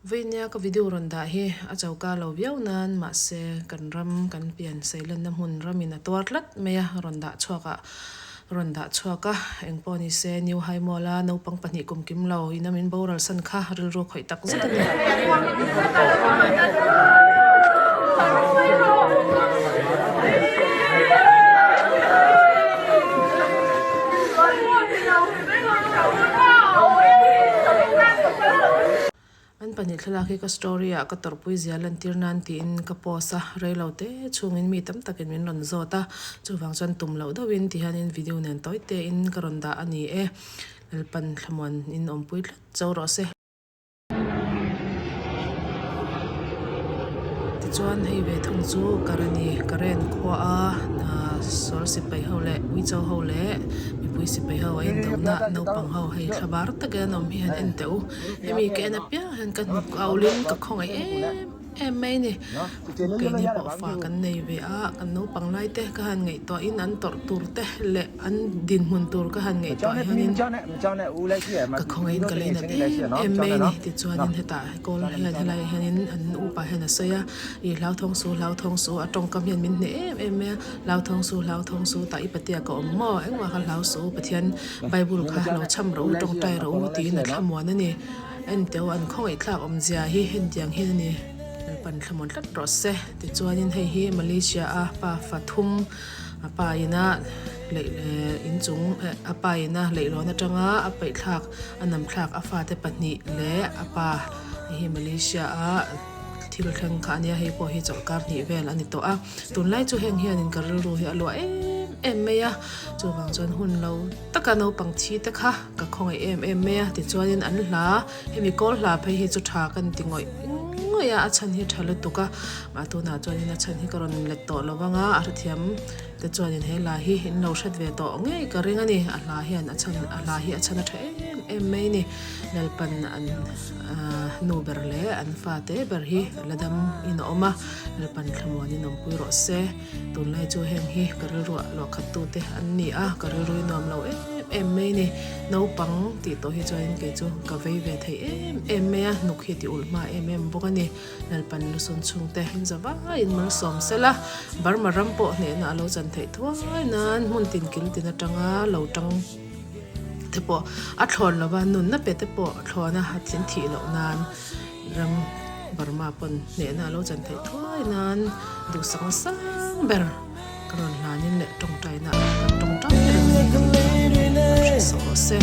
Vawinia ka video rawn dah hi a choka lo viau nan mahse kan ram kan pian seilenna hmun ramin a tuar tlat mai a rawn dah chhuak ah rawn dah chhuak a engpawh ni se New High Mall a naupang pahnih kum kim lo ina min boral san kha rilru khawih tak zet a ni. An pahnih thlalak hi ka story ah ka tawrhpui zia lantir nan tiin ka post a, reilo te chhungin mi tam takin min rawn zawt a, chuvang chuan tum loh deuhin ti hianin video nen tawi tein ka rawn dah a ni e, Lalpan thlamuan in awmpui tlat zo rawh se. Tichuan hei ve thung chu Karani Karen khua a sawl sipai ho leh Uicho ho leh mipui sipai ho a indohna naupang ho hei thla var takin an awm hi han en teh u. Hemi ka en apiang hian ka hnuk a ulin ka khawngaih em em mai a ni. Keini pawh fa kan nei ve a, kan naupang lai te ka han ngaihtuahin an tawrh tur te leh an dinhmun tur ka han ngaihtuah hianin ka khawngaihin ka lei nat em em mai a ni. Tichuanin hetah kawl hian helaiah hianin an upa hian a sawi a, ih hlauthawng su hlauthawng su a tawngkam hian min hneh em em mai a, hlauthawng su hlauthawng su tah i patea ka awm maw engmah kha hlau suh u Pathian Bible kha lo cham rawh u tawngtai rawh u tiin a thlamuan a ni. Enteu an khawngaihthlak awmzia hi hentiang hian a ni. Lalpan thlamuan tlat rawh se. Tichuanin hei hi Malaysia a pa fa thum a pa ina leih inchung a pa ina leihlawn atanga a paihthlak a namthlak a fate pahnih leh a pa hei hi Malaysia a thil thleng kha a nia hei pawh hi chawlhkar hnih vel a ni tawh a. Tunlai chu heng hianin ka rilru hi a luah em em mai a chuvang chuan hun lo taka naupang thi te kha ka khawngaih em em mai a tichuanin an hla Hemi kawl hla phei hi chu tha kan ti ngawih ngawih a, a chhan hi tha lutuk a, mah tunah chuanin a chhan hi ka rawn let tawh lo vang a, a hrethiam te chuanin he hla hi in lo hret ve tawh ngei ka ring a ni, a hla hian a chhan a hla hi a chhan a tha em em mai a ni, Lalpan an nu ber leh an fate ber hi la dam in a awm a, Lalpan thlamuanin awmpui rawh se. Tunlai chu heng hi ka rilruah luahkhat tute an ni a, ka rilru hi nuam lo em em mai a ni. Naupang tih tawh hi chuanin kei chu ka vei ve thei em em mai a, hnuk hi ti ulh hma em em bawk a ni. Lalpan lusun chhungte in za vaiin malsawm sela, Burma ram pawh hnehna a lo chan theih thuai nan hmun tin kil tin atanga lo tang te pawh a thlawn lova, nunna pe te pawh thlawna a thin thih loh nan. Ram Burma pawn hnehna a lo chan theih thuai nan duhsakna sang ber ka rawn hlanin leh tawngtaina kan tawngtai reng a ni tih kha lo hre sawh rawh se.